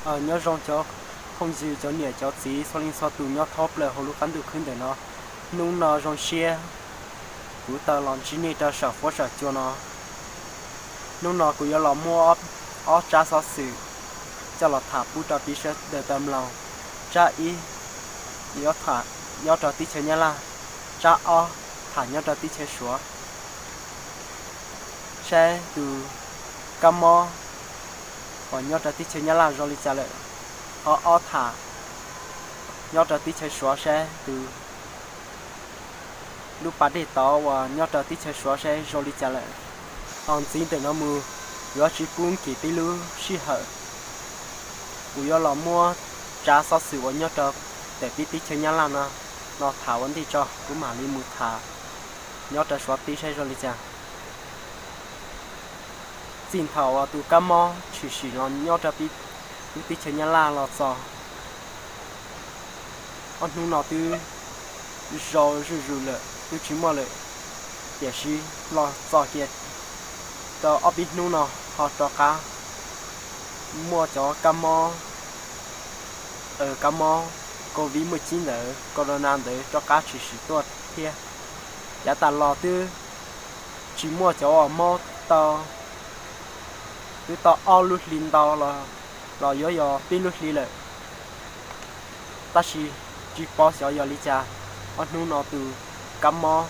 Nyob zoo cov phooj ywg, cov niam cov txiv txhua leej txhua tus nyob thoob plaws hauv lub qab ntuj khwb ntawm no. Hnub no zoo siab kuv tau los ntsib nej rau saum fuab saum cua no. Hnub no kuv yuav los muab ob tsab xov xwm coj los tham pub rau peb sawv daws tau mloog. Tsab ib yuav tham nyob rau teb chaws Nyab Laj, tsab ob tham nyob rau teb chaws Suav, saib tus kab mob uas nyob rau teb chaws Nyab Laj zoo li cas lawm. Ho ob tham nyob rau teb chaws Suav, saib tus lub pas dej tod uas nyob rau teb chaws Suav saib zoo li cas lawm. Ho ntxiv ntawm no mus, yuav tsis pub nkim peb lub sij hawm, kuv yuav los muab tsab xov xwm uas nyob rau ntawm peb teb chaws Nyab Laj no los tham ua ntej tso, kuv mam li mus tham nyob rau Suav teb saib zoo li cas. Txij thaum uas tus kab mob tshwm sim los nyob rau peb lub teb chaws Nyab Laj los txog ob hnub no twb zoo zuj zus lawm, twb tsis muaj lawm. Tiam sis los txog kiag rau ob peb hnub no ho rov qab muaj cov kab mob, kab mob covid muaj cib ntawd, corona ntawd rov qab tshwm sim tuaj thiab. Yav tas los twb tsis muaj cov uas mob tau, twb tau ob lub hli ntau los, los yuav yog peb lub hli lawm. Tab sis tsis paub xyov yog li cas, ob hnub no tus kab mob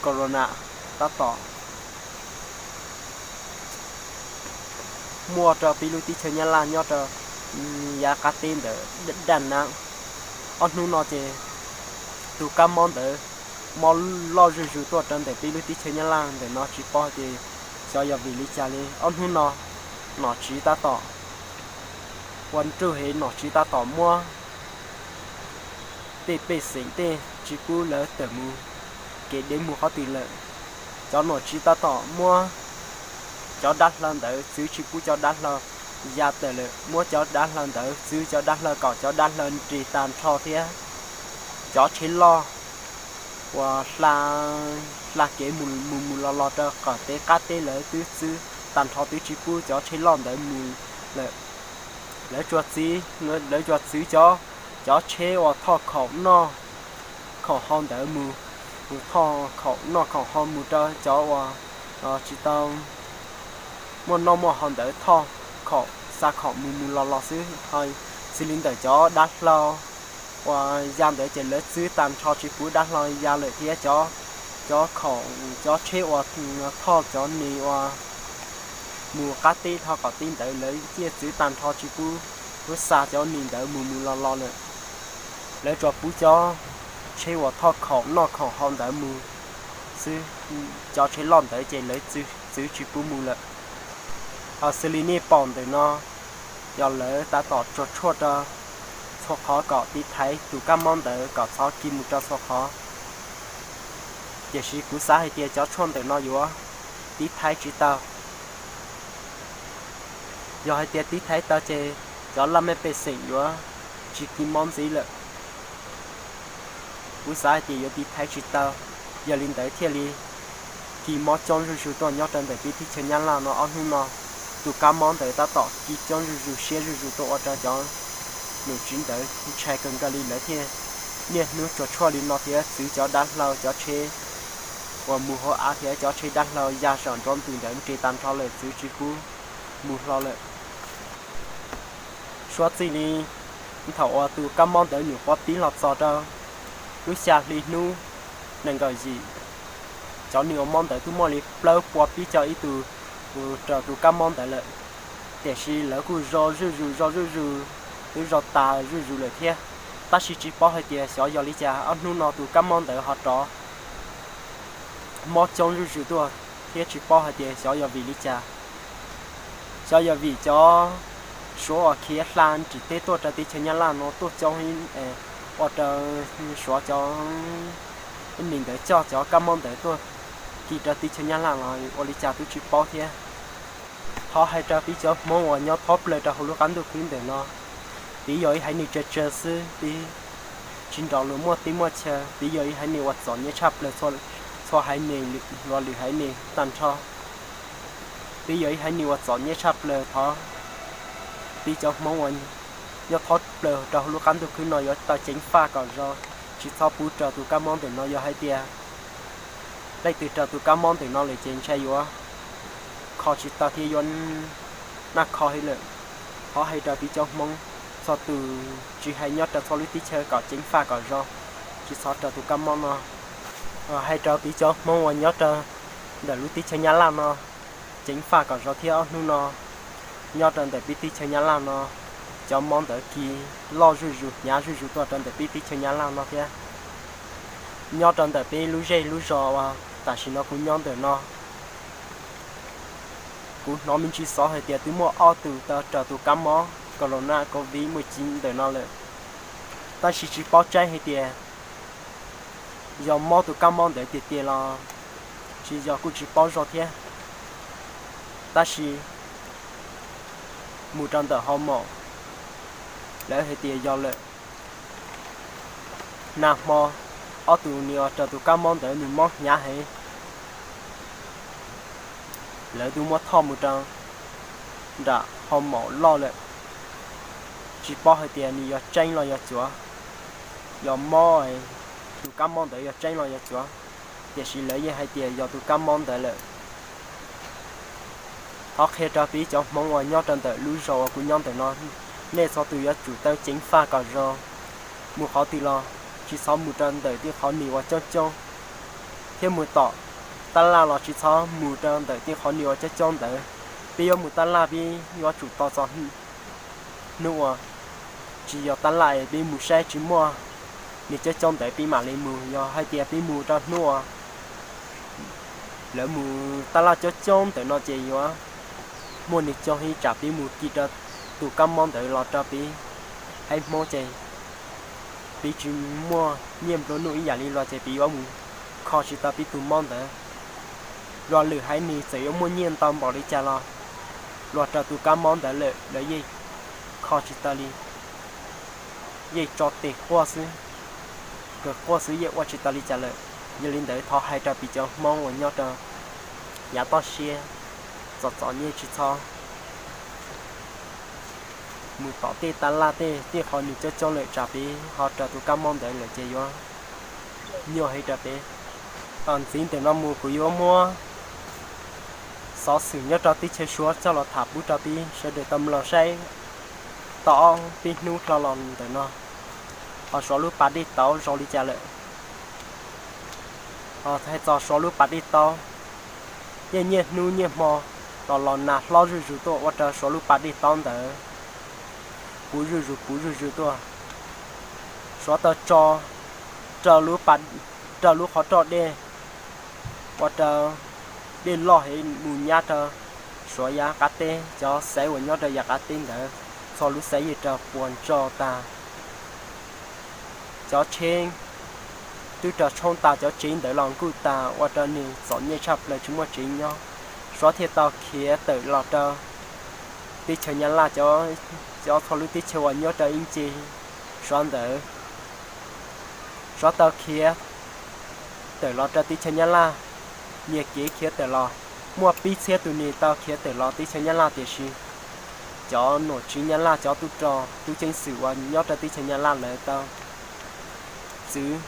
corona tab tom muaj rau peb lub teb chaws Nyab Laj nyob rau yav qab teb ntawd daj na. Ob hnub no ces tus kab mob ntawd mob loj zuj zus tuaj rau ntawm peb lub teb chaws Nyab Laj ntawm no, tsis paub tias xyov yog vim li cas li. Ob hnub no nom tswv tab tom ua nruj heev, nom tswv tab tom muab tej pej xeem tej tsis pub lawv tawm mus kev deb mus qhov twg lawm. Cov nom tswv tab tom muab cov dav hlau ntawd txwv tsis pub cov dav hlau ya tawm lawm, muab cov dav hlau ntawd txwv cov dav hlau kom cov dav hlau nres tag nrho thiab cov tsheb loj uas hla kev mus mus los los rau qaum teb qab teb lawv twb txwv tag nrho, twb tsis pub cov tsheb loj ntawd mus lawm. Lawv tsuas txwv, lawv tsuas txwv cov, cov tsheb uas thoj khaum noj khaum haus ntawd mus, mus thoj khaum noj khaum haus mus rau cov uas tsis tau muaj noj muaj haus ntawd thoj khaum xa khaum mus mus los los xwb. Ho xws li ntawm cov dav hlau uas ya ntawd ces lawv txwv tag nrho tsis pub dav hlau ya lawm thiab cov, cov khaum, cov tsheb uas thoj cov neeg uas mus qab teb dhau qaum teb ntawd lawv yeej txwv tag nrho tsis pub, pub xa cov neeg ntawd mus mus los los lawm. Lawv tsuas pub cov tsheb uas thoj khaum noj khaum haus ntawd mus xwb, cov tsheb loj ntawd ces lawv txwv tsis pub mus lawm. Ho xws li nej pom ntawm no, yog lawv tab tom tsuas tshuaj rau txhua qhov kom tiv thaiv tus kab mob ntawd kom txhob kis mus rau txhua qhov. Tiam sis kuv xav hais tias cov tshuaj ntawm no yuav tiv thaiv tsis tau. Yog hais tias tiv thaiv tau ces cov laj mej pej xeem yuav tsis kis mob ntxiv lawm. Kuv xav hais tias yuav tiv thaiv tsis tau, yog li ntawd thiaj li kis mob coob zuj zus tuaj nyob rau ntawm peb teb chaws Nyab Laj no. Ob hnub no tus kab mob ntawd tab tom kis coob zuj zus siab zuj zus tuaj ua rau cov nom tswv ntawd ntshai kawg nkaus li, lawv thiaj niaj hnub tsuas tshuaj li no thiab txwv cov dav hlau, cov tsheb uas mus hauv av thiab cov tsheb dav hlau ya saum nruab ntug ntawd nres tag nrho lawm, txwv tsis pub mus hlo lawm. Suav txij li thaum uas tus kab mob ntawd nyuam qhuav pib los txog rau lub xya hli hnub nees nkaum yim, cov neeg uas mob ntawd twb muaj li plaub puas pib caug ib tug raug tus kab mob ntawd lawm. Tiam sis lawv kuj zoo zuj zus zoo zuj zus, twb zoo tas zuj zus lawm thiab. Tab sis tsis paub hais tias xyov yog li cas ob hnub no tus kab mob ntawd ho rov mob coob zuj zus tuaj thiab tsis paub hais tias xyov yog vim li cas. Xyov yog vim cov Suav uas khiav hla nrim teb tuaj rau teb chaws Nyab Laj no tuaj coob, ua rau Suav cov neeg ntawd coj cov kab mob ntawd tuaj kis rau teb chaws Nyab Laj los ua li cas twb tsis paub thiab. Thov hais rau peb cov Hmoob uas nyob thoob plaws rau hauv lub qab ntuj khwb ntawm no, peb yog ib haiv neeg tsawg tsawg xwb, peb tsis nrog luag muaj teb muaj chaw, peb yog ib haiv neeg uas txom nyem tshaj plaws txhua haiv neeg, luag lwm haiv neeg tag nrho. Peb yog ib haiv neeg uas txom nyem tshaj plaws, thov peb cov Hmoob uas nyob thoob plaws rau hauv lub qab ntuj khwb no yuav tau ceev faj kom zoo, tsis txhob pub raws tus kab mob ntawm no. Yog hais tias leej twg raws tus kab mob ntawm no lawm ces ntshai yuav kho tsis tau thiab yuav naj kho heev lawm. Thov hais rau peb cov Hmoob txhua tus, tsis hais nyob rau txhua lub teb chaws kom ceev faj kom zoo, tsis txhob raws tus kab mob no. Hais rau peb cov Hmoob uas nyob rau ntawm lub teb chaws Nyab Laj no, ceev faj kom zoo thiab. Ob hnub no nyob rau ntawm peb teb chaws Nyab Laj no, cov mob ntawd kis loj zuj zus hnyav zuj zus tuaj rau ntawm peb teb chaws Nyab Laj no thiab. Nyob rau ntawm peb lub zej lub zos uas tam sim no kuv nyob ntawm no, kuv hnov me ntsis xov hais tias twb muaj ob tug tau raws tus kab mob corona covid muaj ci ntawm no lawm, tab sis tsis paub tseeb hais tias yog mob tus kab mob ntawd tiag tiag los tsis yog kuj tsis paub zoo thiab. Tab sis mus rau ntawm hoo maum, lawv hais tias yog lawm. Nag hmo ob tug niag uas raws tus kab mob ntawd nws mob hnyav heev, lawv twb muab thauj mus rau nram hoo maum loj lawm. Tsis paub hais tias nws yog tseeb los yog cuav, yog mob, tus kab mob ntawd yog tseeb los yog cuav, tiam sis lawv yeej hais tias yog tus kab mob ntawd lawm. Thov qhia rau peb cov Hmoob uas nyob rau ntawm lub zos uas kuv nyob ntawm no, nej txhua tus yuav tsum tau ceev faj kom zoo. Mus qhov twg los tsis txhob mus rau ntawm tej qhov nws uas coob coob, thiab mus tom tab laj los tsis txhob mus rau ntawm tej qhov nws uas coob coob ntawd. Peb yuav mus tab laj peb yuav tsum tos txog hnub uas tsis yog tab laj es peb mus saib tsis muaj nws coob coob ntawd peb mam li mus. Yog hais tias peb mus rau hnub uas lawv mus tab laj coob coob ntawm no ces yuav muaj nws coob heev, tsam peb mus kis rau tus kab mob ntawd los rau peb haiv Hmoob ces peb tsis muaj nyiaj nplua nuj ib yam li los ces peb yuav mus kho tsis tau peb tus mob ntawd. Los lwm haiv nws txawm yuav muaj nyiaj ntau npaum li cas los, los raws tus kab mob ntawd lawm lawv yeej kho tsis tau li, yeej tso tes quaj xwb, kawg quaj xwb yeej ua tsis tau li cas lawm. Yog li ntawd thov hais rau peb cov Hmoob uas nyob rau yav toj siab, txom txom nyem tsis txhob mus tom tej tab laj tej tej qhov nws coob coob lawm tsam peb ho raws tus kab mob ntawd lawm ces yuav nyuaj heev rau peb. Ntxiv ntawm no mus kuv yuav muab xov xwm nyob rau teb chaws Suav coj los tham pub rau peb sawv daws tau mloog saib. Tau ob peb hnub dhau los ntawm no, ho Suav lub pas dej tauv zoo li cas lawm. Hais txog Suav lub pas dej tauv, yeej niaj hnub niaj hmo los los nag hlob zuj zus tuaj ua rau Suav lub pas dej tauv ntawd puv zuj zus puv zuj zus tuaj. Suav tau tso raws lub qhov roj dej ua rau dej loj heev mus nyab rau Suav yav qab teb. Cov xeev uas nyob rau yav qab teb ntawd txhua lub xeev yeej raug puas ntsa tag. Cov tsheb twb raug tshoob tag, cov tsev ntawd los nkuj tag ua rau nws txom nyem tshaj plaws tsis muaj tsev nyob. Suav thiaj tau khiav tawm los rau teb chaws Nyab Laj, cov txhua lub teb chaws uas nyob rau ib ncig Suav ntawd, Suav tau khiav tawm los rau teb chaws Nyab Laj. Nyias kev khiav tawm los, muaj peb txhiab tus nws tau khiav tawm los teb chaws Nyab Laj, tiam sis cov nom tswv Nyab Laj, cov tub rog tub ceev xwm uas nyob rau teb chaws Nyab Laj lawv tau txwv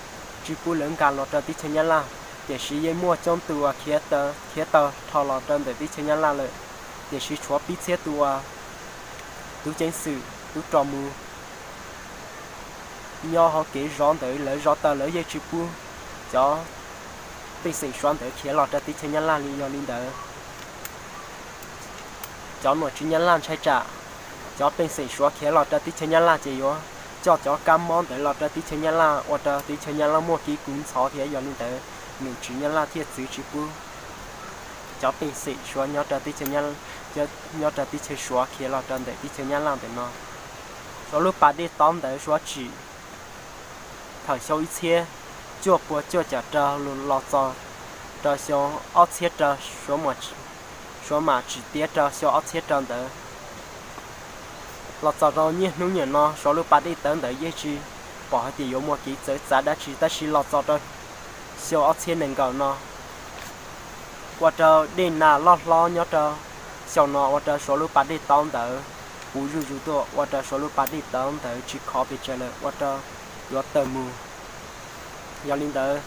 tsis pub lawv nkag los rau teb chaws Nyab Laj. Tiam sis yeej muaj coob tus uas khiav tau rho los rau ntawm teb chaws Nyab Laj lawm, tiam sis tshuav peb txhiab tus uas tub ceev xwm tub rog mus nyob hauv kev zov ntawd, lawv zov tau lawv yeej tsis pub cov pej xeem Suav ntawd khiav los rau teb chaws Nyab Laj li. Yog li ntawd, cov nom tswv Nyab Laj ntshai tsam cov pej xeem Suav khiav los rau teb chaws Nyab Laj ces yuav coj cov kab mob ntawd los rau teb chaws Nyab Laj ua rau teb chaws Nyab Laj muaj kev kub ntxhov thiab. Yog li ntawd, nom tswv Nyab Laj thiaj txwv tsis pub cov pej xeem Suav nyob rau teb chaws, nyob rau teb chaws Suav khiav los rau ntawm teb chaws Nyab Laj ntawm no. Suav lub pas dej tauv ntawd Suav tsim thaum xyoo ib txhiab cuaj pua cuaj caum rau los txog rau xyoo ob txhiab rau, Suav mam tsim tiav rau xyoo ob txhiab rau ntawd. Los txog rau niaj hnub niam no Suav lub pas dej tauv ntawd yeej tsis pom hais tias yuav muaj kev txawv txav dab tsi, tab sis los txog rau xyoo ob txhiab nees nkaum no ua rau dej nag loj hlob nyob rau xyoo no ua rau Suav lub pas dej tauv ntawd puv zuj zus tuaj ua rau Suav lub pas dej tawv ntawd tsis khov pes tsawg lawm ua rau yuav tawm mus. Yog li ntawd,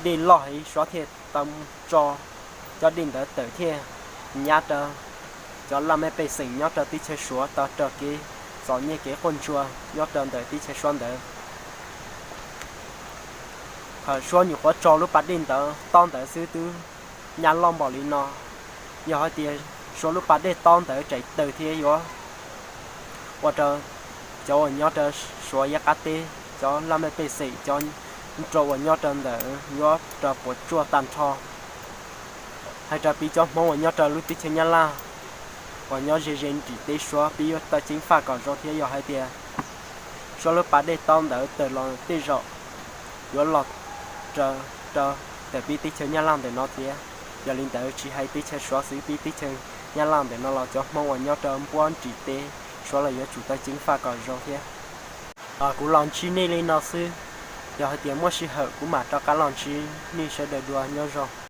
dej loj heev Suav thiaj tau tso cov dej ntawd tawm thiab nyab rau cov laj mej pej xeem nyob rau teb chaws Suav tau raug kev txom nyem kev quaj ntsuag nyob rau ntawm teb chaws Suav ntawd. Thaum Suav nyuam qhuav tso lub pas dej ntawd tob ntawd xwb twb nyab loj npaum li no. Yog hais tias Suav lub pas dej tob ntawd tseem tawg thiab yuav ua rau cov uas nyob rau Suav yav qab teb, cov laj mej pej xeem, cov rau uas nyob rau ntawd yuav rau puas tsuaj tag nrho. Hais rau peb cov Hmoob uas nyob rau lub teb chaws Nyab Laj uas nyob ze ze nrim teb Suav, peb yuav tau ceev faj kom zoo thiab. Yog hais tias Suav lub pas dej tob ntawd tawg los tej zaum yuav los rau, rau tawm peb teb chaws Nyab Laj ntawm no thiab. Yog li ntawd tsis hais teb chaws Suav xwb, peb teb chaws Nyab Laj ntawm no los cov Hmoob uas nyob rau npuab nrim teb Suav los yuav tsum tau ceev faj kom zoo thiab. Kuv los ntsib nej li no xwb, yog hais tias muaj sij hawm kuv mam rov qab los ntsib nej sawv daws dua, nyob zoo.